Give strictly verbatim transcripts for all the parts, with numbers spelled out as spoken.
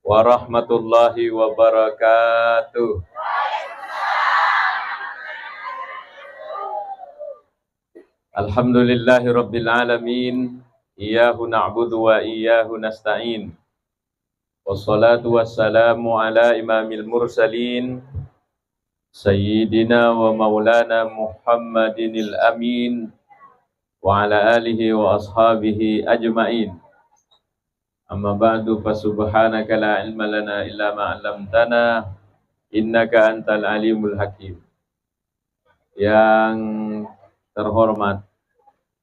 warahmatullahi wabarakatuh. Alhamdulillahirabbil alamin. Iyyahu na'budu wa iyyahu nasta'in. Wassalatu wassalamu ala imamil mursalin, sayyidina wa maulana Muhammadinil amin, wa ala alihi wa ashabihi ajmain. Amma ba'du, fa subhanaka la ilma lana illa ma 'allamtana, innaka antal alimul hakim. Yang terhormat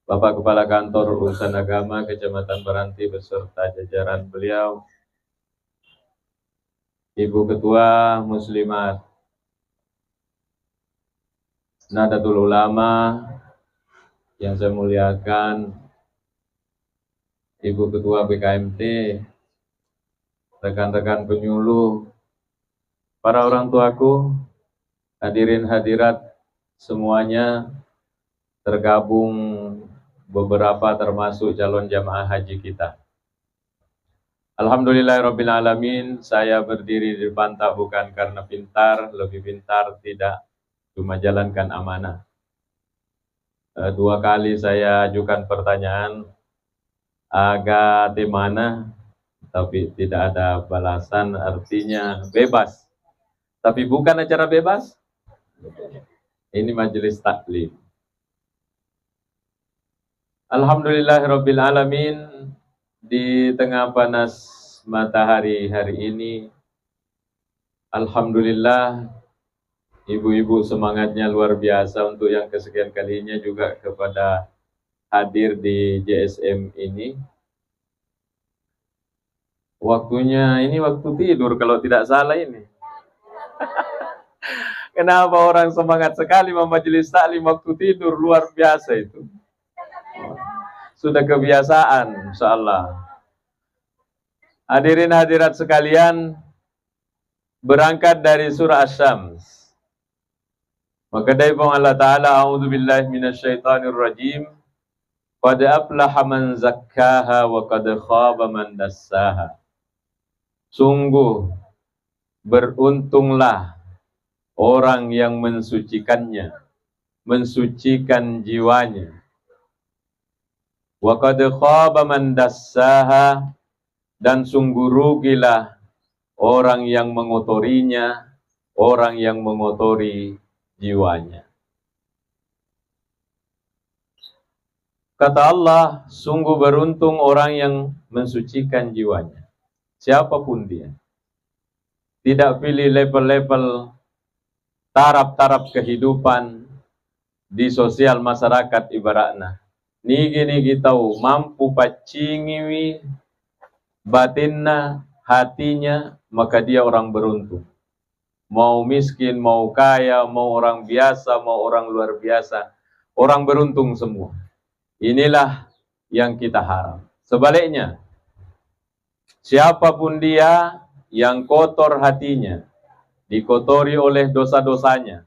Bapak Kepala Kantor Urusan Agama Kecamatan Baranti beserta jajaran beliau, Ibu Ketua Muslimat Nahdlatul Ulama yang saya muliakan, Ibu Ketua B K M T, rekan-rekan penyuluh, para orang tuaku, hadirin hadirat semuanya, tergabung beberapa termasuk calon jamaah haji kita. Alhamdulillahirabbil alamin, saya berdiri di depan tak bukan karena pintar, lebih pintar tidak cuma jalankan amanah. Eh, dua kali saya ajukan pertanyaan, aga temana, tapi tidak ada balasan, artinya bebas. Tapi bukan acara bebas. Ini majelis taklim. Alhamdulillahirabbil alamin, di tengah panas matahari hari ini, alhamdulillah, ibu-ibu semangatnya luar biasa untuk yang kesekian kalinya juga kepada hadir di J S M ini. Waktunya ini waktu tidur kalau tidak salah ini. Kenapa orang semangat sekali mamajelis taklim waktu tidur? Luar biasa itu. Sudah kebiasaan, insya Allah. Hadirin hadirat sekalian, berangkat dari surah Asy-Syams. Maka dari Puang Allah Ta'ala, "A'udzu billahi minasyaitonir rajim. Qad aflaha man zakkaha wa qad khaba man dassaha." Sungguh beruntunglah orang yang mensucikannya, mensucikan jiwanya. Wa qad khaba man dassaha, dan sungguh rugilah orang yang mengotorinya, orang yang mengotori jiwanya. Kata Allah, sungguh beruntung orang yang mensucikan jiwanya. Siapapun dia. Tidak pilih level-level, taraf-taraf kehidupan di sosial masyarakat ibaratna. Nigi-nigi tau mampu paccingiwi batinna, hatinya, maka dia orang beruntung. Mau miskin, mau kaya, mau orang biasa, mau orang luar biasa, orang beruntung semua. Inilah yang kita harap. Sebaliknya, siapapun dia yang kotor hatinya, dikotori oleh dosa-dosanya,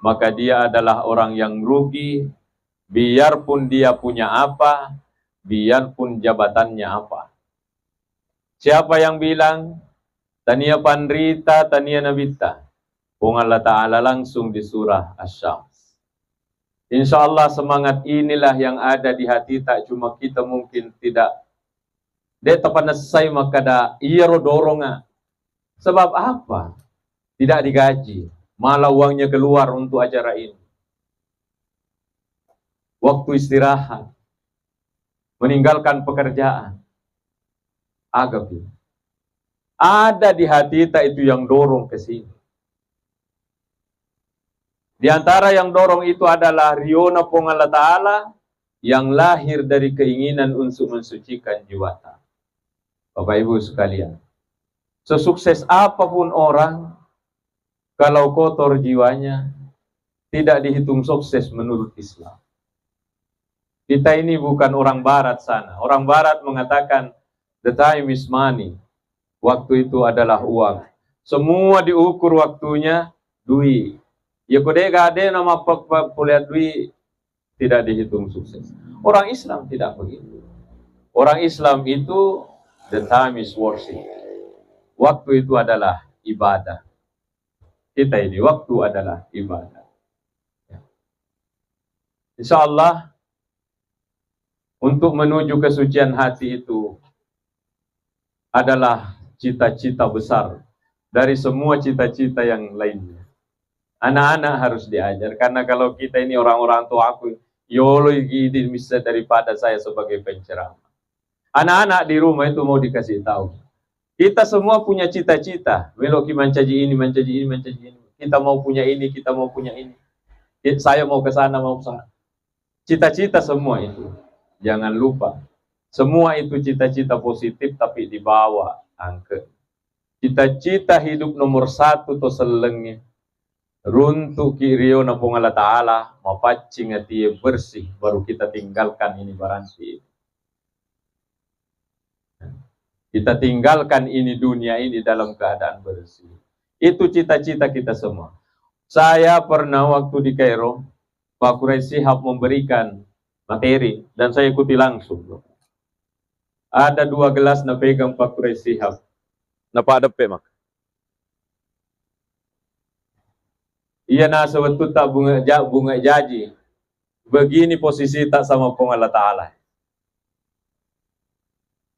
maka dia adalah orang yang rugi, biarpun dia punya apa, biarpun jabatannya apa. Siapa yang bilang, tania panrita, tania nabitta? Puang Allah Ta'ala langsung di surah Asy-Syams. Insya Allah semangat inilah yang ada di hati, tak cuma kita mungkin tidak, de' tapanessai makkada iyaro doronga. Sebab apa? Tidak digaji, malah uangnya keluar untuk acara ini. Waktu istirahat, meninggalkan pekerjaan. Aga pi. Ada di hati kita itu yang dorong ke sini. Di antara yang dorong itu adalah riona Puang Allah Ta'ala yang lahir dari keinginan untuk mensucikan jiwata. Bapak Ibu sekalian, sesukses apapun orang, kalau kotor jiwanya, tidak dihitung sukses menurut Islam. Kita ini bukan orang barat sana. Orang barat mengatakan, "The time is money." Waktu itu adalah uang. Semua diukur waktunya, duit. Ya, ko de' gade nama pe-, pe-, puliat duit, tidak dihitung sukses. Orang Islam tidak begitu. Orang Islam itu, the time is worship. Waktu itu adalah ibadah. Kita ini, waktu adalah ibadah. Insya Allah, untuk menuju kesucian hati itu adalah cita-cita besar dari semua cita-cita yang lainnya. Anak-anak harus diajar, karena kalau kita ini orang-orang tua aku, yolo ini bisa daripada saya sebagai penceramah. Anak-anak di rumah itu mau dikasih tahu. Kita semua punya cita-cita. Meloki mancaji ini, mancaji ini, mancaji ini. Kita mau punya ini, kita mau punya ini. Saya mau ke sana, mau ke sana. Cita-cita semua itu. Jangan lupa. Semua itu cita-cita positif, tapi dibawa angke. Cita-cita hidup nomor satu to sellengnge. Runtuki riona Puang Allah Ta'ala, mapaccing atie bersih, baru kita tinggalkan ini baranti. Kita tinggalkan ini dunia ini dalam keadaan bersih. Itu cita-cita kita semua. Saya pernah waktu di Kairo, Pak Quraish Shihab memberikan materi dan saya ikuti langsung. Ada dua gelas napegang Pak Quraish Shihab. Napadeppe maka. Iya nasa wettu tak bunga, ja-, bunga jaji. Begini posisi tak sama Puang Allah Ta'ala.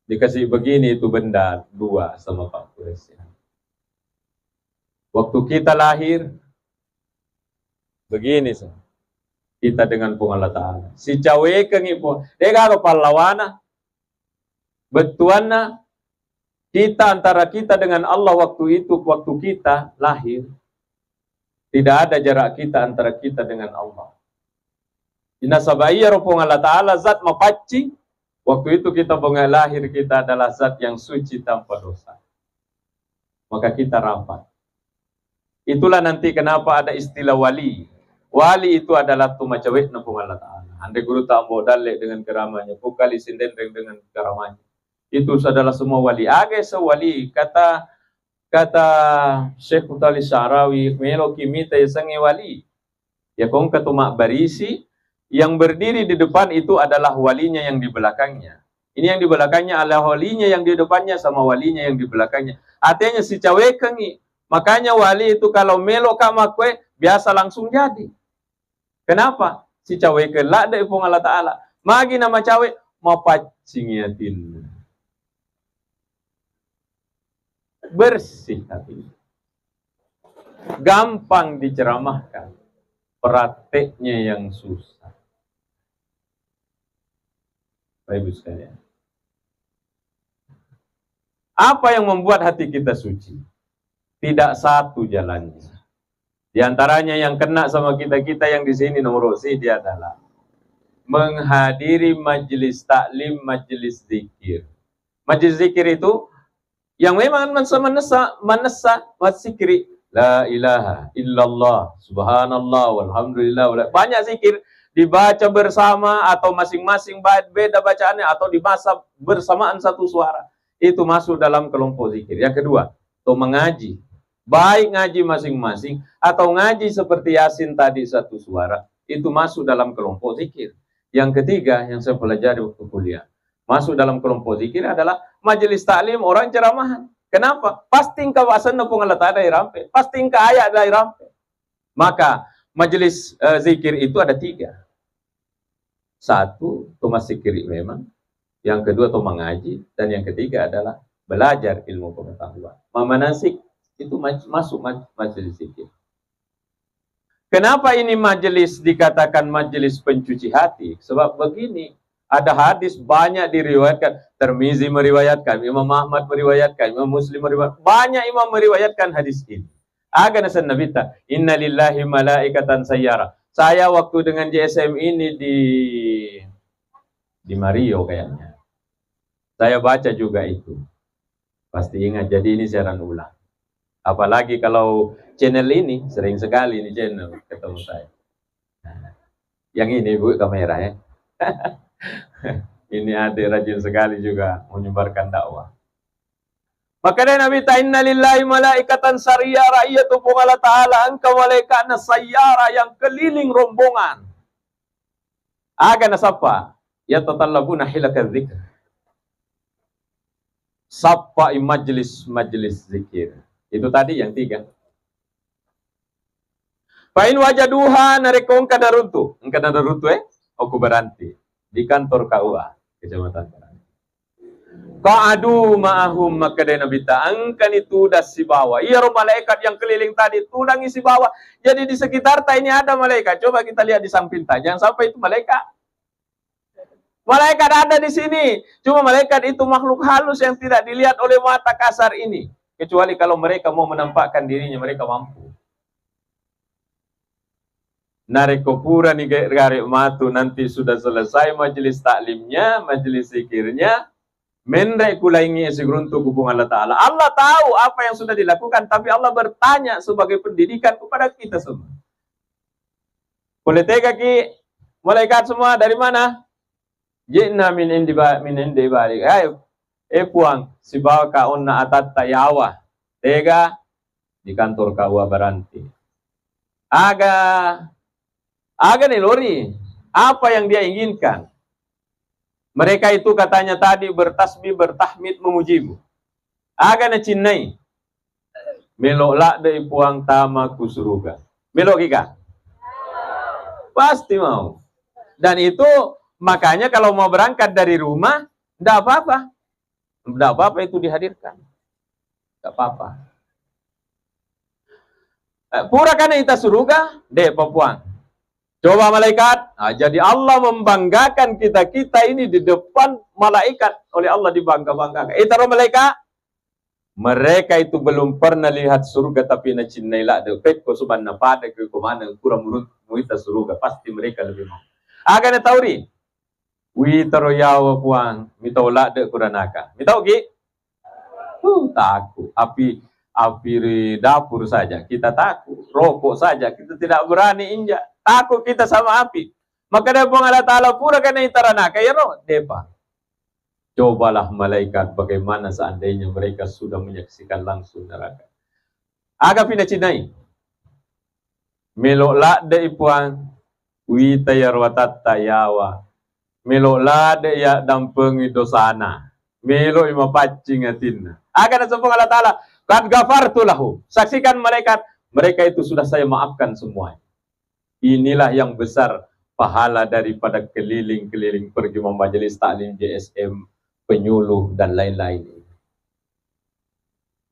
Dikasih begini itu benda dua sama Pak Quraish. Waktu kita lahir, begini, sa. Kita dengan Puang Allah Ta'ala. Sicawekengi Puang. Dega pallawana. Bettuanna, kita, antara kita dengan Allah waktu itu, waktu kita lahir, tidak ada jarak kita antara kita dengan Allah. Nasaba iyaro Puang Allah Ta'ala zat mapaccing, waktu itu kita bunga lahir, kita adalah zat yang suci tanpa dosa. Maka kita rapat. Itulah nanti kenapa ada istilah wali. Wali itu adalah tu macawe'na Puang Allah Ta'ala. Ande guru Tambo Dalle dengan karamahnya, Pukali Sindenreng dengan karamahnya. Itu adalah semua wali. Aga sewali, kata, kata Syekh Utali Syarawi, meloki mita yasengnge wali. Ya, kongka tu mabbarisi, yang berdiri di depan itu adalah walinya yang di belakangnya. Ini yang di belakangnya adalah walinya yang di depannya sama walinya yang di belakangnya. Artinya sicawekengi. Makanya wali itu kalau melo ka makkue, biasa langsung jadi. Kenapa? Sicawekeng ladde Puang Allah Ta'ala. Magi na macawe, mapaccingi atinna. Bersih hatinya. Gampang diceramahkan, prakteknya yang susah. Bapak Ibu sekalian, apa yang membuat hati kita suci? Tidak satu jalannya. Di antaranya yang kena sama kita-kita yang di sini nomor siji adalah menghadiri majelis taklim, majelis zikir. Majelis zikir itu yang memang manessa, manessa, manessa, massikiri. La ilaha illallah, subhanallah, walhamdulillah, wala-, banyak zikir dibaca bersama atau masing-masing ba-, beda bacaannya atau dibaca bersamaan satu suara. Itu masuk dalam kelompok zikir. Yang kedua, atau mengaji. Baik ngaji masing-masing atau ngaji seperti Yasin tadi satu suara, itu masuk dalam kelompok zikir. Yang ketiga, yang saya pelajari waktu kuliah, masuk dalam kelompok zikir adalah majelis taklim orang ceramahan. Kenapa? Pasti engka wasenna Puang Allah Ta'ala irampe. Pasti engka ayat dah irampe. Maka majelis, eh, zikir itu ada tiga. Satu, to massikiri memang. Yang kedua, to mengaji. Dan yang ketiga adalah belajar ilmu pengetahuan. Mamanasik itu maj-, masuk maj-, majelis zikir. Kenapa ini majelis dikatakan majelis pencuci hati? Sebab begini, ada hadis banyak diriwayatkan. Tirmizi meriwayatkan, Imam Ahmad meriwayatkan, Imam Muslim meriwayatkan. Banyak imam meriwayatkan hadis ini. Aga nasenna Nabitta, "Inna lillahi malaikatan sayyara." Saya waktu dengan J S M ini di, di Mario kayaknya. Saya baca juga itu. Pasti ingat, jadi ini siaran ulang. Apalagi kalau channel ini, sering sekali ini channel ketemu saya. Nah, yang ini, Bu, kamera, ya. Ini adik rajin sekali juga menyebarkan dakwah. Maka dari Nabitta, "Inna lillahi malaikatan sayyara," iya tu Puang Allah Ta'ala engka malaikatna sayyara yang keliling rombongan. Aga nasappa? "Yatatallabuna hilakadz dzikr." sappai majlis-majlis zikir. Itu tadi yang tiga. Fa in wajaduha, narekko engka naruntu, engka naruntu, eh, okko Baranti, di kantor K U A kecamatan Baranti. Qa'adu ma'ahum, makkedai Nabitta, engkani tudang sibawa iyaro malaikat yang keliling tadi, tudangi sibawa. Jadi di sekitarta ini ada malaikat. Coba kita lihat di sampingta, jangan sampai itu malaikat. Malaikat ada di sini. Cuma malaikat itu makhluk halus yang tidak dilihat oleh mata kasar ini. Kecuali kalau mereka mau menampakkan dirinya, mereka mampu. Narekko purani ge-, gare matu, nanti sudah selesai majelis taklimnya, majelis zikirnya, menre kulaingi siguruntu ku Puang Allah Ta'ala. Allah tahu apa yang sudah dilakukan, tapi Allah bertanya sebagai pendidikan kepada kita semua. Boleh tega ki, malaikat semua dari mana? Ji'na min indi ba-, min indi balik. Hai, eh Puang, sibawa ka onna atatta yawa. Tega di kantor K U A Baranti. Aga, aga ni lori. Apa yang dia inginkan? Mereka itu katanya tadi bertasbih, bertahmid, memujimu. Aga nacinnai? Melo ladde'i Puang tama ku suruga. Melo kika? Pasti mau. Dan itu makanya kalau mau berangkat dari rumah, ndak apa-apa. Ndak apa-apa itu dihadirkan. Ndak apa-apa. Eh, pura kan ita suruga, de' pa Puang. Coba malaikat, nah, jadi Allah membanggakan kita-kita ini di depan malaikat, oleh Allah dibangga-banggakan. Ita ro malaikat, mereka itu belum pernah lihat surga tapi nacinnai ladde'. Pekko subanna pada ke ko maneng kurang murut muita surga, pasti mereka lebih mau. Aga na tauri? Witaro yawa Puang, mitau ladde' kuranaka. Mitau ki? Uh, takut. Api, api ri dapur saja kita takut. Rokok saja kita tidak berani injak. Takut kita sama api. Maka dari Puang Allah Ta'ala pura kena itaranaka, ya roh? Depa. Cobalah malaikat, bagaimana seandainya mereka sudah menyaksikan langsung neraka. Aga pinacinai? Melo ladde'i Puang, wita iyaro atatta yawa. Melo ladde'i yaddampengi dosana. Melo'i mapaccing atinna. Aga naseng Puang Allah Ta'ala, "Qad ghafartu lahu." Saksikan malaikat, mereka itu sudah saya maafkan semuanya. Inilah yang besar pahala daripada keliling-keliling pergi mamajelis taklim J S M, penyuluh, dan lain-lain.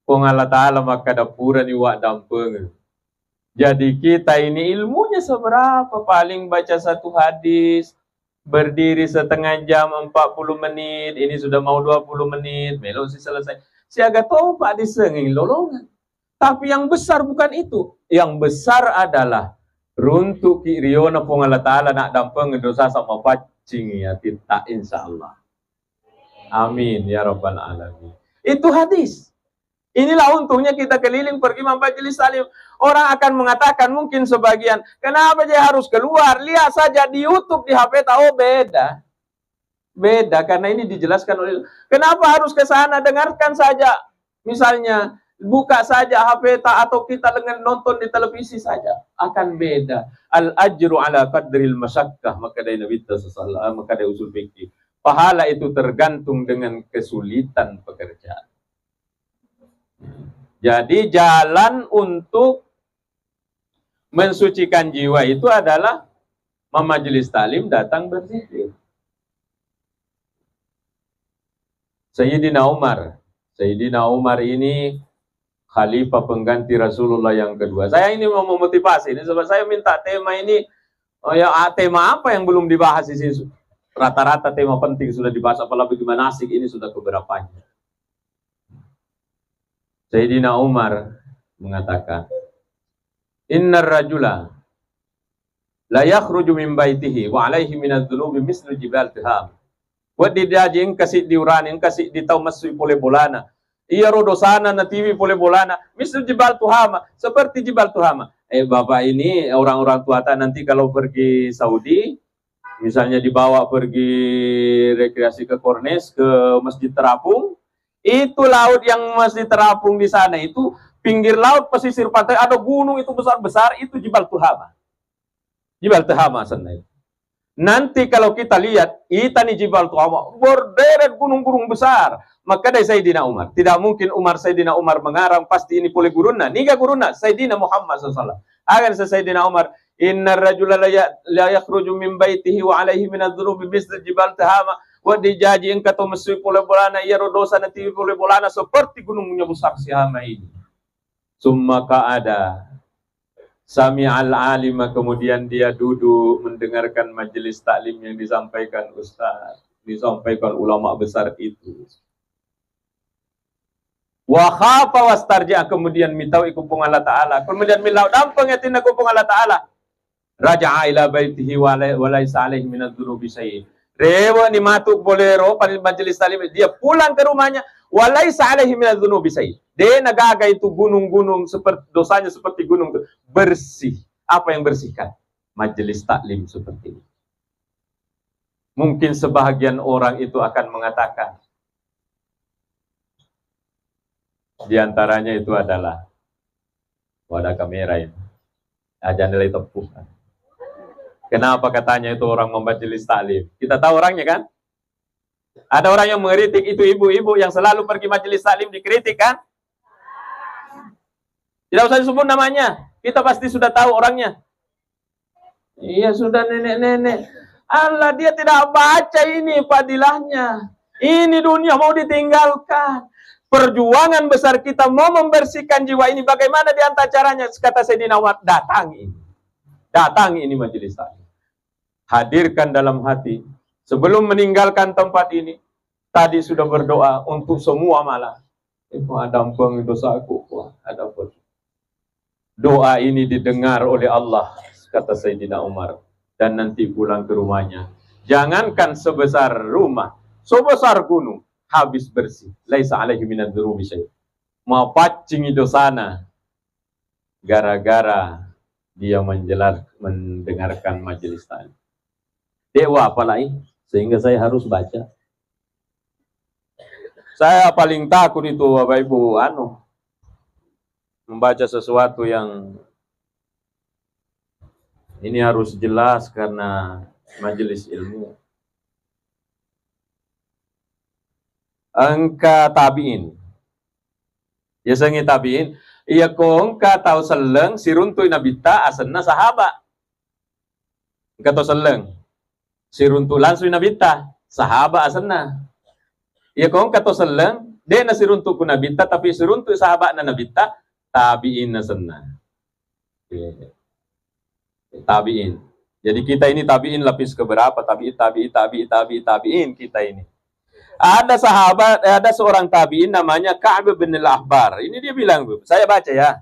Puang Allah Ta'ala makkada purani waddampengeng. Jadi kita ini ilmunya seberapa? Paling baca satu hadis, berdiri setengah jam, empat puluh menit, ini sudah mau dua puluh menit, melo si selesai. Siaga topa disengeng lolongan. Tapi yang besar bukan itu. Yang besar adalah runtuki riona Puang Allah Ta'ala naddampengeng dosa sama paccingi atitta, insya Allah. Amin ya rabbal alamin. Itu hadis. Inilah untungnya kita keliling pergi majelis taklim. Orang akan mengatakan mungkin sebagian, "Kenapa dia harus keluar? Lihat saja di YouTube, di H P tahu." Beda. Beda, karena ini dijelaskan oleh, kenapa harus ke sana? Dengarkan saja. Misalnya, buka saja H P ta atau kita dengan nonton di televisi saja. Akan beda. Al ajru ala qadril masyakkah, maka dari Nabi sallallahu alaihi wasallam, maka dari usul fikih. Pahala itu tergantung dengan kesulitan pekerjaan. Jadi jalan untuk mensucikan jiwa itu adalah mamajelis taklim, datang berzikir. Sayyidina Umar, Sayyidina Umar ini khalifah pengganti Rasulullah yang kedua. Saya ini mau memotivasi ini sebab saya minta tema ini, oh ya, ah, tema apa yang belum dibahas di sini? Rata-rata tema penting sudah dibahas, apalagi manasik ini sudah keberapanya. Sayyidina Umar mengatakan, "Innar rajula la yakhruju min baitihi wa alaihi minadz dzunubi mislu jibal Tiham." Wedding jaji engka siddi urane, engka siddi tau messui pole bolana. Iyaro dosana natiwi pole bolana, mislu jibal Tuhama, seperti jibal Tuhama. Eh, Bapak ini, orang-orang tuata nanti kalau pergi Saudi, misalnya dibawa pergi rekreasi ke Kornes, ke Masjid Terapung, itu laut yang Masjid Terapung di sana itu pinggir laut pesisir pantai, ada gunung itu besar-besar, itu Jibal Tuhama. Jibal Tuhama sana itu. Nanti kalau kita lihat, itani Jibal Tuhama, berderet gunung-gunung besar, Makkedai Sayyidina Umar, tidak mungkin Umar, Sayyidina Umar mengarang, pasti ini pole gurunna. Niga gurunna? Sayyidina Muhammad sallallahu alaihi wasallam. Aga naseng Sayyidina Umar, "Innar rajula la ya-, la yakhruju min baitihi wa alaihi minadz dzunubi mitslu jibal Tihama." Wedding jaji engka to messui pole bolana, iyaro dosa natiwi pole bolana seperti gunungnya besar Sihama ini. Summa qa'ada. Sami'al alima, kemudian dia duduk mendengarkan majelis taklim yang disampaikan ustaz, disampaikan ulama besar itu. Wa khafa wastarja'a, kemudian mitau iku Puang Allah Ta'ala. Kemudian milau dampeng atinna ku Puang Allah Ta'ala. Raja'a ila baitihi wa lai-, wa laisa alaihi minadz dzunubi syai'. Rewe ni matu bolero pan majelis taklim, dia pulang ke rumahnya, wa laisa alaihi minadz dzunubi syai'. De nagaga itu gunung-gunung seperti, dosanya seperti gunung itu bersih. Apa yang bersihkan? Majelis taklim seperti ini. Mungkin sebahagian orang itu akan mengatakan, di antaranya itu adalah, wadah kamera ini. Ah, jangan nilai tepuk. Kenapa katanya itu orang majelis taklim? Kita tahu orangnya kan? Ada orang yang mengkritik itu ibu-ibu yang selalu pergi majelis taklim dikritik kan? Tidak usah disebut namanya. Kita pasti sudah tahu orangnya. Iya, sudah nenek-nenek. Allah, dia tidak baca ini fadilahnya. Ini dunia mau ditinggalkan. Perjuangan besar kita mau membersihkan jiwa ini. Bagaimana di antara caranya? Kata Sayyidina Umar, datangi. Datangi ini majelis taklim. Hadirkan dalam hati. Sebelum meninggalkan tempat ini, tadi sudah berdoa untuk semua malah. Eh, Puang, dampeng dosaku, Puang, dampeng. Doa ini didengar oleh Allah, kata Sayyidina Umar. Dan nanti pulang ke rumahnya, jangankan sebesar rumah, sebesar gunung, habis bersih. Laisa alaihi minadz dzunubi syai'. Mapaccingi dosana gara-gara dia menjelar-, mendengarkan majelis taklim. Dewa apalagi, sehingga saya harus baca. Saya paling takut itu, Bapak Ibu, anu, membaca sesuatu yang ini harus jelas karena majelis ilmu. Engka tabi'in. Yasengnge tabi'in, iya ko engka tau selleng siruntu'i nabitta, asenna sahaba. Engka to selleng siruntu langsung nabitta, sahaba asenna. Iya ko engka to selleng, de' nasiruntu ku nabitta, tapi siruntu sahaba'na nabitta, tabi'in asenna. Iya. Tabi'in. Jadi kita ini tabi'in lapis keberapa? Tabi'in, tabi'in, tabi'in, tabi'in, tabi'in kita ini. Ada sahabat, ada seorang tabi'in namanya Ka'b bin al-Ahbar. Ini dia bilang, Bu, saya baca ya.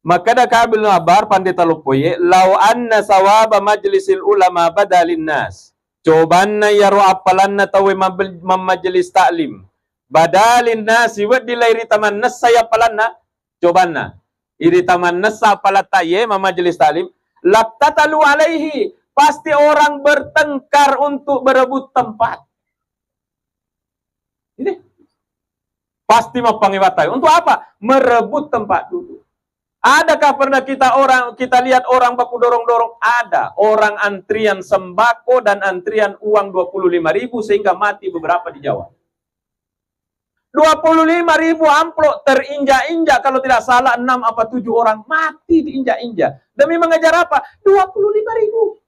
Makkeda Ka'b bin al-Ahbar, Pandita Loppoe, "Lau anna sawaba majlisil ulama badalin nas." Cobanna iyaro appalanna tauwe mabel-, mammajelis taklim. Badalin nasi, wedding lai rita mannessa appalanna. Cobanna, irita mannessa apalatta iye mammajelis taklim, laktatalu alaihi, pasti orang bertengkar untuk berebut tempat. Ini pasti mappangewatai. Untuk apa? Merebut tempat duduk. Adakah pernah kita orang, kita lihat orang baku dorong-dorong? Ada. Orang antrian sembako dan antrian uang dua puluh lima ribu sehingga mati beberapa di Jawa. Dua puluh lima ribu amplop terinjak-injak, kalau tidak salah enam apa tujuh orang mati diinjak-injak. Demi mengejar apa? Dua puluh lima ribu.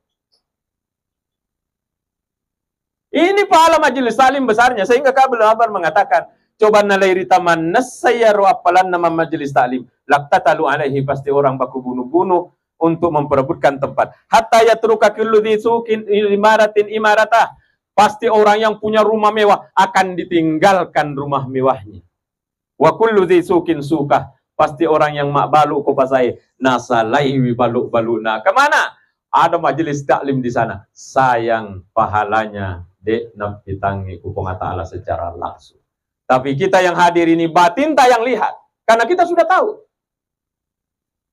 Ini pahala majelis taklim besarnya, sehingga Ka'b bin al-Ahbar mengatakan, cobanna lai rita mannessa iyaro appalanna mammajelis taklim, laktatalu alaihi, pasti orang baku bunuh-bunuh untuk memperebutkan tempat. Hatta yatruka kullu dzi suqin imaratin imaratah. Pasti orang yang punya rumah mewah akan ditinggalkan rumah mewahnya. Wa kullu dzi suqin suqah, pasti orang yang mabbalu ko pasae nasalaiwi balu-baluna. Kemana? Ada majelis taklim di sana. Sayang pahalanya de' napitangngi ku Puang Allah Ta'ala secara langsung. Tapi kita yang hadir ini batinta yang lihat. Karena kita sudah tahu.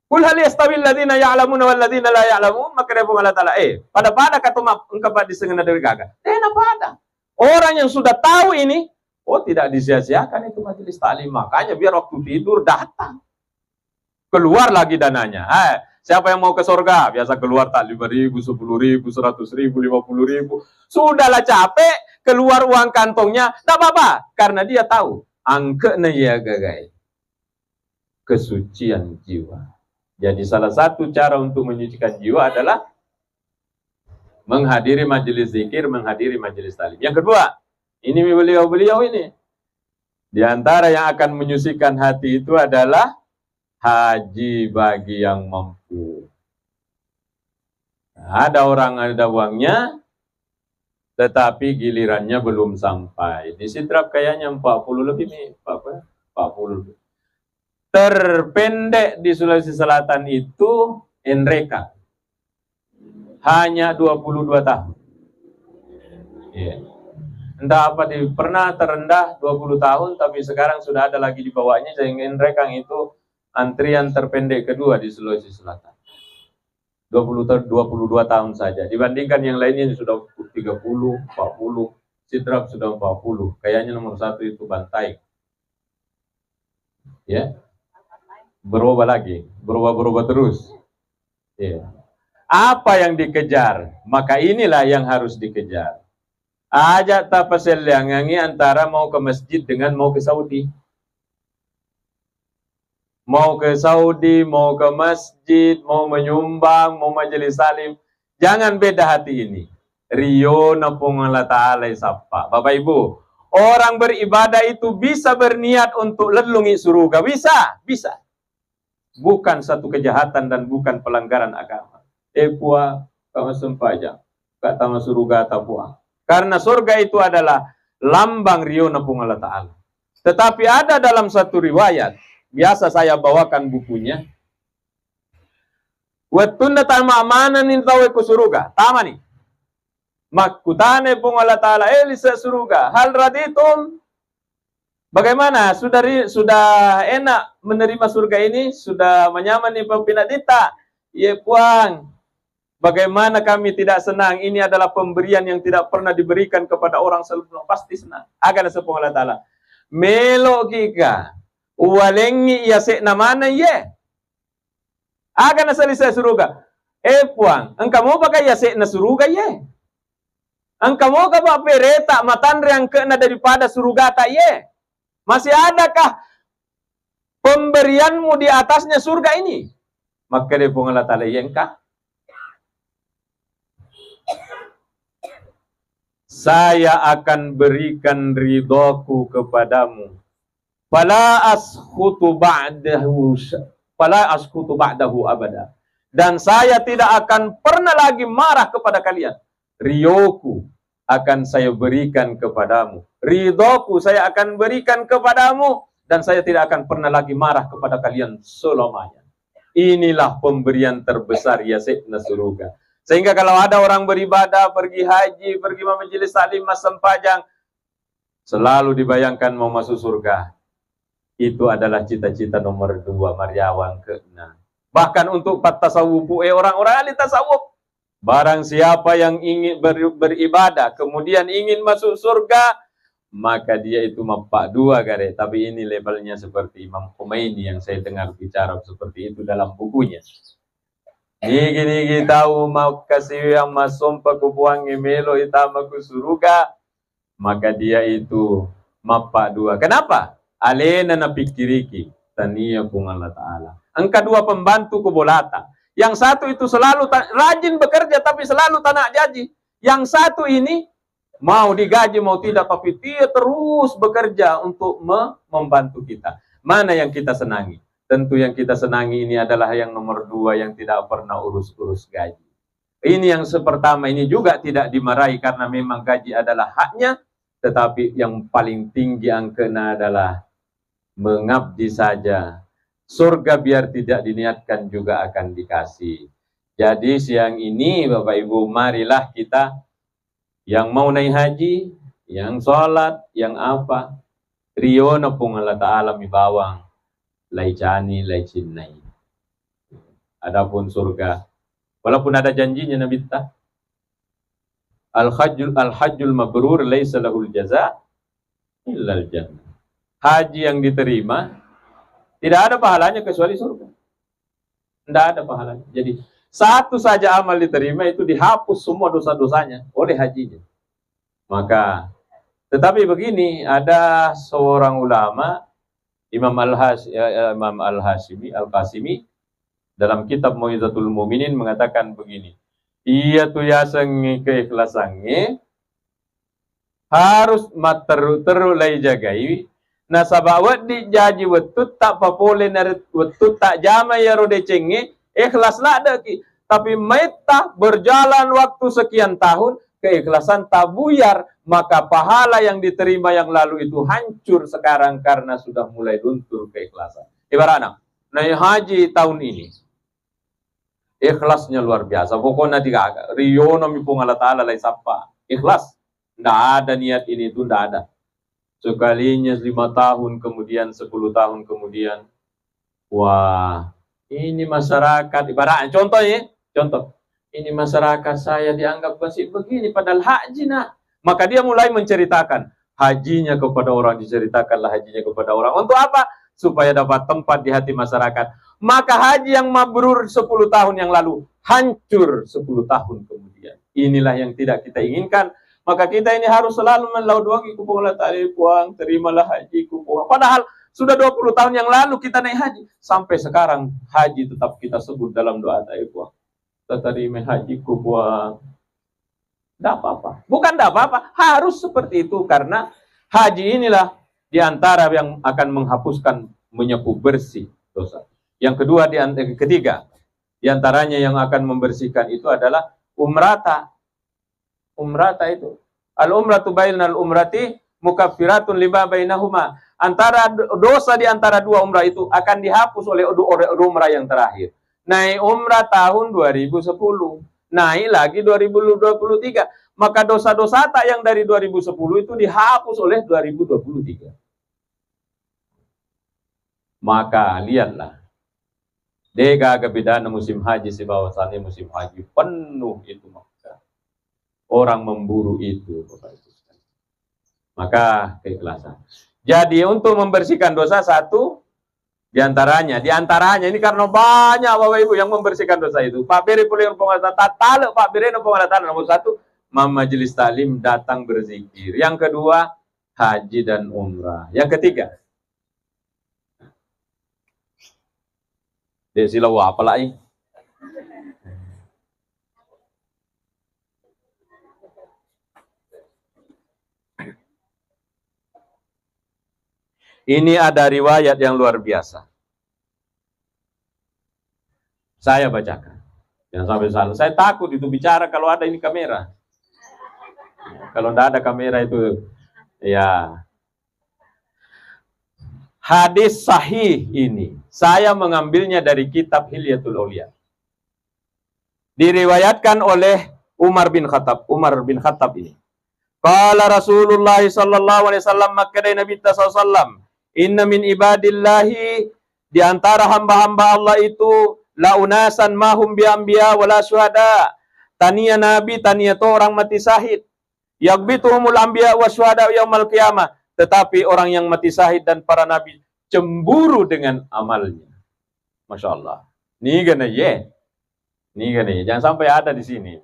Qul hal yastawil ladzina ya'lamuna wal ladzina la ya'lamun, makkeda Puang Allah Ta'ala, eh, pada-pada ka to ma-, engka paddissengenna de' gaga. Eh, napada. Orang yang sudah tahu ini, oh, tidak disia-siakan itu majelis taklim. Makanya biar waktu tidur datang. Keluar lagi dananya. Eh, siapa yang mau ke surga? Biasa keluar tak lima ribu, sepuluh ribu, seratus ribu, lima puluh ribu. Sudahlah capek, keluar uang kantongnya, tak apa-apa, karena dia tahu angke'na iya gagae. Kesucian jiwa. Jadi salah satu cara untuk menyucikan jiwa adalah menghadiri majelis zikir, menghadiri majelis taklim. Yang kedua, ini beliau-beliau ini. Di antara yang akan menyucikan hati itu adalah haji bagi yang mampu. Ada orang ada uangnya, tetapi gilirannya belum sampai. Di Sidrap kayaknya empat puluh lebih nih, empat puluh lebih. Terpendek di Sulawesi Selatan itu Enrekang. Hanya dua puluh dua tahun. Iya. Entah apa di, pernah terendah dua puluh tahun, tapi sekarang sudah ada lagi di bawahnya, sehingga Enrekang itu antrian terpendek kedua di Sulawesi Selatan. Dua puluh tahun, dua puluh dua tahun saja. Dibandingkan yang lainnya yang sudah tiga puluh, empat puluh, Sidrap sudah empat puluh. Kayaknya nomor satu itu Bantaeng. Ya. Berubah lagi, berubah-berubah terus. Ya. Apa yang dikejar? Maka inilah yang harus dikejar. Aja tapaselleangangi antara mau ke masjid dengan mau ke Saudi. Mau ke Saudi, mau ke masjid, mau menyumbang, mau majelis taklim. Jangan beda hati ini. Riona Puang Allah Ta'ala isappa. Bapak Ibu, orang beribadah itu bisa berniat untuk lellungi suruga. Bisa, bisa. Bukan satu kejahatan dan bukan pelanggaran agama. Eh, Puang, ka massempajang, ka tama suruga ta, Puang. Karena surga itu adalah lambang riona Puang Allah Ta'ala. Tetapi ada dalam satu riwayat, biasa saya bawakan bukunya, wettunna tama manenni tauwe ku suruga, tamani. Makkutana Puang Allah Ta'ala, "Eh, lise suruga, hal raditum?" Bagaimana? Sudah ri-, sudah enak menerima surga ini? Sudah menyaman nih pempinadita? Iya, Puang. Bagaimana kami tidak senang? Ini adalah pemberian yang tidak pernah diberikan kepada orang sebelumnya. Pasti senang. Aga naseng Puang Allah Ta'ala, "Melo kika uwalengi yase'na maneng ye?" Aga nasalise suruga? "Eh, Puang, engka mopa ka yase'na suruga ye? Engka moka pa pereta matanre angke'na daripada surugata ye? Masih adakah pemberianmu di atasnya surga ini?" Makkeda Puang Allah Ta'ala, "Iya, engka. Saya akan berikan ridhoku kepadamu. Fala askhutu ba'dahu, fala askhutu ba'dahu abada. Dan saya tidak akan pernah lagi marah kepada kalian. Rioku akan saya berikan kepadamu. Ridhoku saya akan berikan kepadamu. Dan saya tidak akan pernah lagi marah kepada kalian selamanya." Inilah pemberian terbesar yase'na suruga. Sehingga kalau ada orang beribadah, pergi haji, pergi majelis taklim, massempajang, selalu dibayangkan mau masuk surga. Itu adalah cita-cita nomor dua, mariawang keenam. Bahkan untuk pat tasawufu, eh, orang-orang ahli tasawuf, barang siapa yang ingin ber-, beribadah, kemudian ingin masuk surga, maka dia itu mappa dua gare. Tapi ini levelnya seperti Imam Khomeini yang saya dengar bicara seperti itu dalam bukunya. Nigi-nigi tau makkasiwiang massompa ku Puangnge melo itama ku suruga, maka dia itu mappa dua. Kenapa? Alena napikkiriki, tania Puang Allah Ta'ala. Engka dua pembantu ku bolata. Yang satu itu selalu ta-, rajin bekerja tapi selalu tana jaji. Yang satu ini mau digaji mau tidak, tapi dia terus bekerja untuk me-, membantu kita. Mana yang kita senangi? Tentu yang kita senangi ini adalah yang nomor dua yang tidak pernah urus-urus gaji. Ini yang se-, pertama ini juga tidak dimarahi karena memang gaji adalah haknya, tetapi yang paling tinggi angkena adalah mengabdi saja. Surga biar tidak diniatkan juga akan dikasih. Jadi siang ini Bapak Ibu, marilah kita yang mau naik haji, yang sholat, yang apa, riona Puang Allah Ta'ala mi bawang laicani, laicinnai. Adapun surga, walaupun ada janjinya Nabitta, "Al-hajjul, al-hajjul mabrur laisa lahul jaza illal jannah." Haji yang diterima tidak ada pahalanya kecuali surga. Tidak ada pahalanya. Jadi, satu saja amal diterima itu dihapus semua dosa-dosanya oleh hajinya. Maka, Tetapi begini, ada seorang ulama, Imam Al-Has-, eh, eh, Imam Al-Hasimi, Al-Qasimi, dalam kitab Mau'izatul Mu'minin mengatakan begini, iya tu yasengnge keikhlasangnge harus matteru-teru laijagai, nasaba wedding jaji wettutta papole na wettutta jama iyaro decengnge, ikhlas laddeki. Tapi maitta berjalan waktu sekian tahun, keikhlasan tabuyar, maka pahala yang diterima yang lalu itu hancur sekarang karena sudah mulai luntur keikhlasan. Ibaratna, naik haji tahun ini, ikhlasnya luar biasa. Pokoknya tiga, riyono mi Puang Allah Ta'ala lai sappa. Ikhlas. Ndak ada niat ini itu, ndak ada. Sekalinya lima tahun kemudian, sepuluh tahun kemudian, wah, ini masyarakat, ibarat contoh ya, contoh, ini masyarakat saya dianggap masih begini, padahal haji nah. Maka dia mulai menceritakan hajinya kepada orang, diceritakanlah hajinya kepada orang. Untuk apa? Supaya dapat tempat di hati masyarakat. Maka haji yang mabrur sepuluh tahun yang lalu hancur sepuluh tahun kemudian. Inilah yang tidak kita inginkan. Maka kita ini harus selalu melaudoangi ku Puang Allah Ta'ala, "Puang, terimalah hajiku, Puang." Padahal sudah dua puluh tahun yang lalu kita naik haji. Sampai sekarang haji tetap kita sebut dalam doa tadi, "Puang, tatarima hajiku, Puang." Tidak apa-apa. Bukan tidak apa-apa. Harus seperti itu karena haji inilah di antara yang akan menghapuskan, menyapu bersih dosa. Yang kedua, di an-, yang ketiga, di antaranya yang akan membersihkan itu adalah umrata. Umrata itu. Al-umratu bainal umrati mukaffiratun lima bainahuma. Antara do-, dosa di antara dua umrah itu akan dihapus oleh, oleh umrah yang terakhir. Naik umrah tahun dua ribu sepuluh. Naik lagi dua ribu dua puluh tiga. Maka dosa-dosata yang dari dua ribu sepuluh itu dihapus oleh dua ribu dua puluh tiga. Maka lihatlah. Degaga bedana musim haji sibawa sani musim haji penuh itu Makkah. Orang memburu itu, Bapak Ibu sekalian. Maka keikhlasan. Jadi untuk membersihkan dosa satu di antaranya, di antaranya ini karena banyak Bapak Ibu yang membersihkan dosa itu. Pak Bere pole Puang Allah Ta'ala, tattale Pak Bere Puang Allah Ta'ala nomor satu, majelis taklim datang berzikir. Yang kedua, haji dan umrah. Yang ketiga, de' silawa apalagi. Ini ada riwayat yang luar biasa. Saya bacakan. Jangan sampai salah. Saya takut itu bicara kalau ada ini kamera. Kalau ndak ada kamera itu, ya. Hadis sahih ini, saya mengambilnya dari kitab Hilyatul Aulia. Diriwayatkan oleh Umar bin Khattab. Umar bin Khattab ini. Qala Rasulullah sallallahu alaihi wasallam, makkedai Nabitta sallallahu alaihi wasallam, "Inna min ibadillahi," di antara hamba-hamba Allah itu, "la unasan mahum bi anbiya wala syuhada." Tania nabi, tania to orang mati syahid. "Yaghbituhumul anbiya wa syuhada yaumal qiyamah." Tetapi orang yang mati syahid dan para nabi cemburu dengan amalnya. Masya Allah. Niga na ye? Niga na ye? Jangan sampai ada di sini.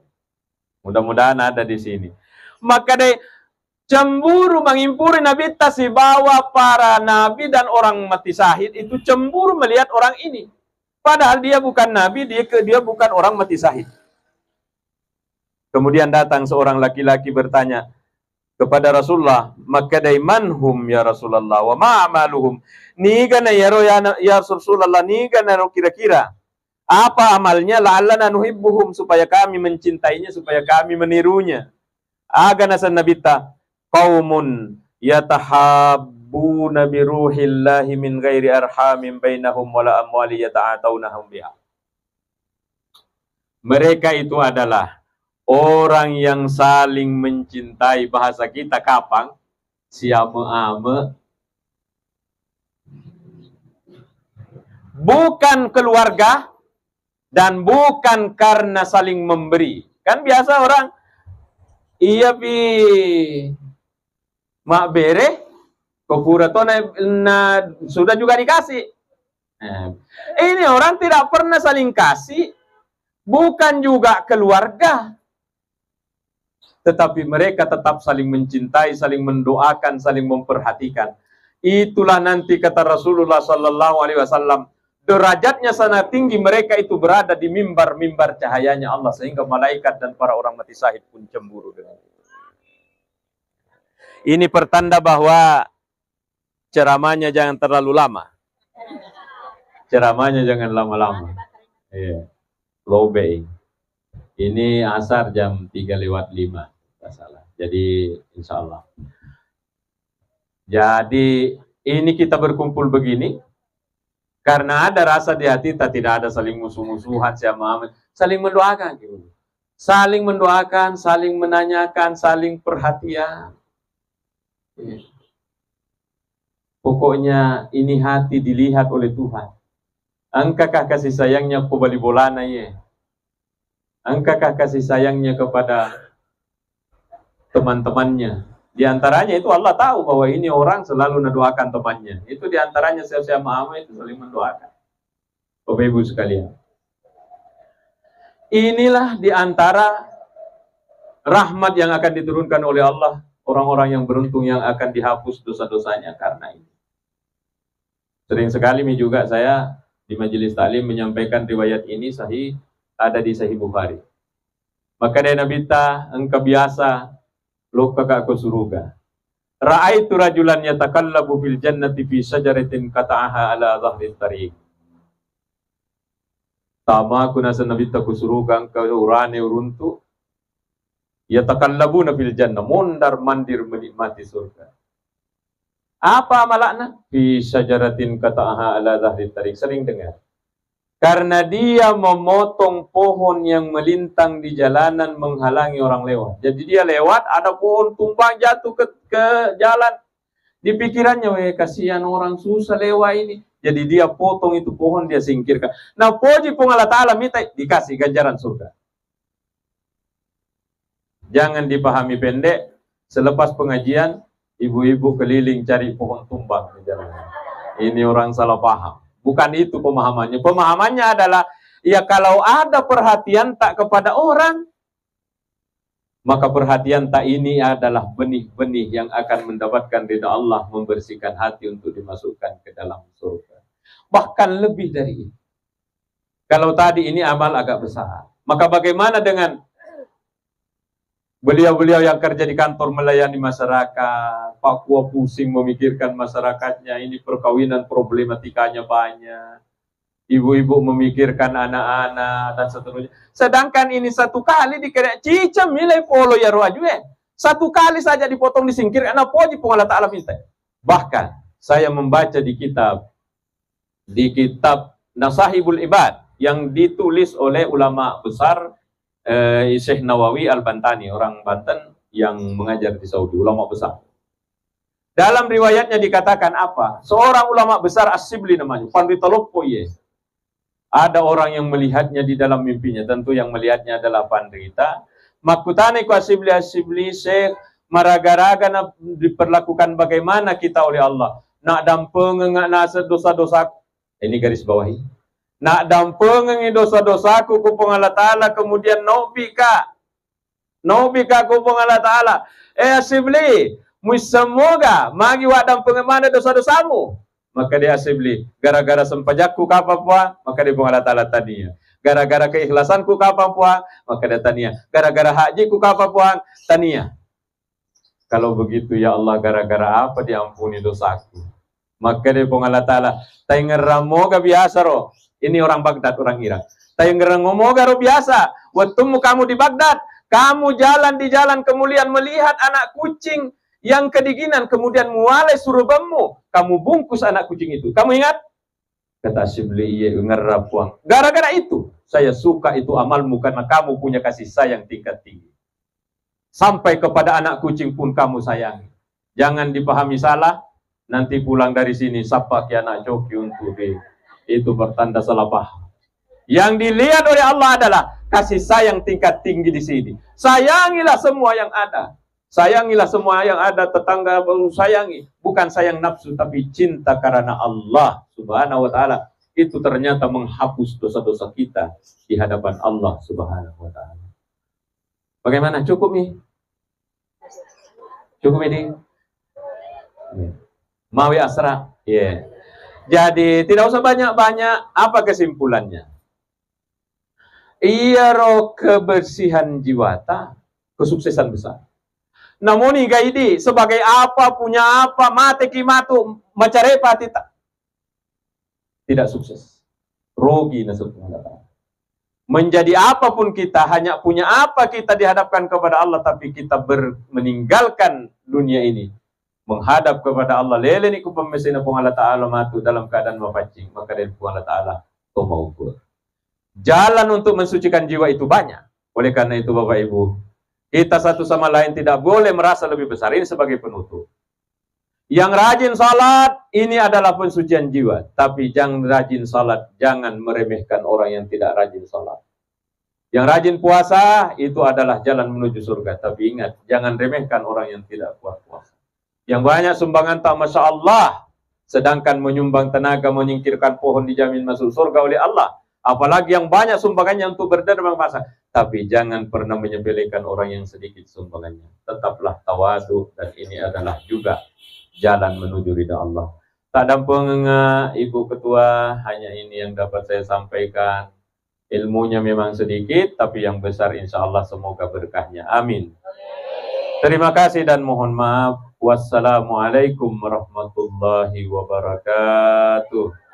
Mudah-mudahan ada di sini. Maka deh, cemburu mangimpuri Nabitta sibawa para nabi dan orang mati syahid itu cemburu melihat orang ini. Padahal dia bukan nabi, dia ke-, dia bukan orang mati syahid. Kemudian datang seorang laki-laki bertanya kepada Rasulullah, makkedai, "Man hum ya Rasulullah, wa ma amaluhum?" Niga na yaro ya na-, ya Rasulullah, niga na ro kira-kira? Apa amalnya? "La'allana nuhibbuhum," supaya kami mencintainya, supaya kami menirunya. Aga nasenna Nabitta, "Qaumun yatahabbuna bi ruhillahi min ghairi arhamin bainahum wala amwali yata'ataunahum biha." Mereka itu adalah orang yang saling mencintai, bahasa kita kapang, siame-ame, bukan keluarga dan bukan karena saling memberi. Kan biasa orang, iya pi mabbere, ko pura to na, na sudah juga dikasih. Eh, ini orang tidak pernah saling kasih, bukan juga keluarga. tetapi mereka tetap saling mencintai, saling mendoakan, saling memperhatikan. Itulah nanti kata Rasulullah sallallahu alaihi wasallam, derajatnya sangat tinggi, mereka itu berada di mimbar-mimbar cahayanya Allah, sehingga malaikat dan para orang mati syahid pun cemburu dengan itu. Ini pertanda bahwa ceramahnya jangan terlalu lama. Ceramahnya jangan lama-lama. Iya. Lobei. Ini asar jam tiga lewat lima, nggak salah. Jadi, insya Allah. Jadi, ini kita berkumpul begini karena ada rasa di hati kita, tidak ada saling musuh-musuhan, siapa amat. Saling mendoakan gitu. Saling mendoakan, saling menanyakan, saling perhatian. Iya. Pokoknya ini hati dilihat oleh Tuhan. Engkakah kasih sayangnya ko bali bolana ye? Engkakah kasih sayangnya kepada teman-temannya? Di antaranya itu Allah tahu bahwa ini orang selalu mendoakan temannya. Itu di antaranya siapa-siapa ama itu saling mendoakan. Bapak Ibu sekalian, inilah di antara rahmat yang akan diturunkan oleh Allah, orang-orang yang beruntung yang akan dihapus dosa-dosanya karena ini. Sering sekali mi juga saya di majelis taklim menyampaikan riwayat ini sahih, ada di Sahih Bukhari. Maka dari Nabi ta engka biasa lokka ka ko suruga. Ra'aitu rajulan yatakallabu fil jannati fi syajaratin qata'aha ala dhahri tariq. Tamaku naseng Nabitta ku suruga engka urane uruntu, yatakallabuna fil jannah, mondar mandir menikmati surga. Apa amalakna? Fi syajaratin qata'aha ala dhahri tariq. Sering dengar. Karena dia memotong pohon yang melintang di jalanan menghalangi orang lewat. Jadi dia lewat, ada pohon tumbang jatuh ke, ke jalan. Di pikirannya, "Weh, kasihan orang susah lewat ini." Jadi dia potong itu pohon, dia singkirkan. Nah, poji Puang Allah Ta'ala, minta dikasih ganjaran surga. Jangan dipahami pendek, selepas pengajian, ibu-ibu keliling cari pohon tumbang di jalan. Ini orang salah paham. Bukan itu pemahamannya. Pemahamannya adalah, ya kalau ada perhatian tak kepada orang, maka perhatian tak ini adalah benih-benih yang akan mendapatkan ridha Allah, membersihkan hati untuk dimasukkan ke dalam surga. Bahkan lebih dari itu. Kalau tadi ini amal agak besar, maka bagaimana dengan beliau-beliau yang kerja di kantor melayani masyarakat, Pak Kua pusing memikirkan masyarakatnya, ini perkawinan problematikanya banyak, ibu-ibu memikirkan anak-anak, dan seterusnya. Sedangkan ini satu kali dikira cicem nilai polo ya roaju, eh. Satu kali saja dipotong, disingkirkan, napoji Puang Allah Ta'ala minta. Bahkan saya membaca di kitab, di kitab Nasahibul Ibad yang ditulis oleh ulama besar, eh, Syekh Nawawi Al-Bantani, orang Banten yang mengajar di Saudi, ulama besar. Dalam riwayatnya dikatakan apa? Seorang ulama besar As-Sibli namanya, pandita loppo iye. Ada orang yang melihatnya di dalam mimpinya, tentu yang melihatnya adalah pandita. Makkutanai ku As-Sibli, As-Sibli, Syekh, maraga-raga na diperlakukan bagaimana kita oleh Allah. Nak dampengeng naseng dosa-dosaku. Ini garis bawahi. Nak dampengengi dosa-dosaku ku Puang Allah Ta'ala, kemudian naobbi ka. Naobbi ka ku Puang Allah Ta'ala. Eh, As-Sibli, muissemmoga magi waddampengeng maneng dosa-dosamu? Maka dia As-Sibli, gara-gara sempajakku kapang Puang? Maka dia Puang Allah Ta'ala tania. Gara-gara keikhlasanku kapang Puang? Maka dia tania. Gara-gara hajiku kapang Puang? Tania. Kalau begitu, ya Allah, gara-gara apa diampuni dosaku? Maka dia Puang Allah Ta'ala, taingerrang moga biasa ro. Ini orang Baghdad, orang Irak. Taingerrang moga ro biasa. Wettummu kamu di Baghdad, kamu jalan di jalan kemuliaan, melihat anak kucing yang kedinginan, kemudian mualai surubemmu, kamu bungkus anak kucing itu. Kamu ingat? Kata As-Sibli, "Iya, ngerra Puang. Gara-gara itu, saya suka itu amalmu karena kamu punya kasih sayang tingkat tinggi. Sampai kepada anak kucing pun kamu sayangi. Jangan dipahami salah, nanti pulang dari sini, sapa ki anak coki untuk di." Itu pertanda salah paham. Yang dilihat oleh Allah adalah kasih sayang tingkat tinggi di sini. Sayangilah semua yang ada. Sayangilah semua yang ada, tetangga baru sayangi. Bukan sayang nafsu, tapi cinta karena Allah Subhanahu wa Ta'ala. Itu ternyata menghapus dosa-dosa kita di hadapan Allah Subhanahu wa Ta'ala. Bagaimana? Cukup nih? Cukup ini. Iya. Mawi asra. Iya. Jadi tidak usah banyak-banyak. Apa kesimpulannya? Iyaro kebersihan jiwata, kesuksesan besar. Namoni gaidi sebagai apa, punya apa, mate ki matu, macarepa atita. Tidak sukses. Rugi nasib Allah Ta'ala. Menjadi apapun kita, hanya punya apa kita dihadapkan kepada Allah, tapi kita ber-, meninggalkan dunia ini, menghadap kepada Allah, leleni ku pemmesena Puang Allah Ta'ala matu dalam keadaan mapaccing, maka dari Puang Allah Ta'ala to maukur. Jalan untuk mensucikan jiwa itu banyak. Oleh karena itu, Bapak Ibu, kita satu sama lain tidak boleh merasa lebih besar. Ini sebagai penutup. Yang rajin salat, ini adalah pensucian jiwa. Tapi yang rajin salat, jangan meremehkan orang yang tidak rajin salat. Yang rajin puasa, itu adalah jalan menuju surga. Tapi ingat, jangan remehkan orang yang tidak kuat puasa. Yang banyak sumbangan tak, Masya Allah, sedangkan menyumbang tenaga menyingkirkan pohon dijamin masuk surga oleh Allah. Apalagi yang banyak sumbangannya untuk berderma pasang. Tapi jangan pernah menyepelekan orang yang sedikit sumbangannya. Tetaplah tawadu, dan ini adalah juga jalan menuju ridha Allah. Tak dampeng, eh, Ibu Ketua, hanya ini yang dapat saya sampaikan. Ilmunya memang sedikit, tapi yang besar insya Allah semoga berkahnya. Amin. Terima kasih dan mohon maaf. Wassalamualaikum warahmatullahi wabarakatuh.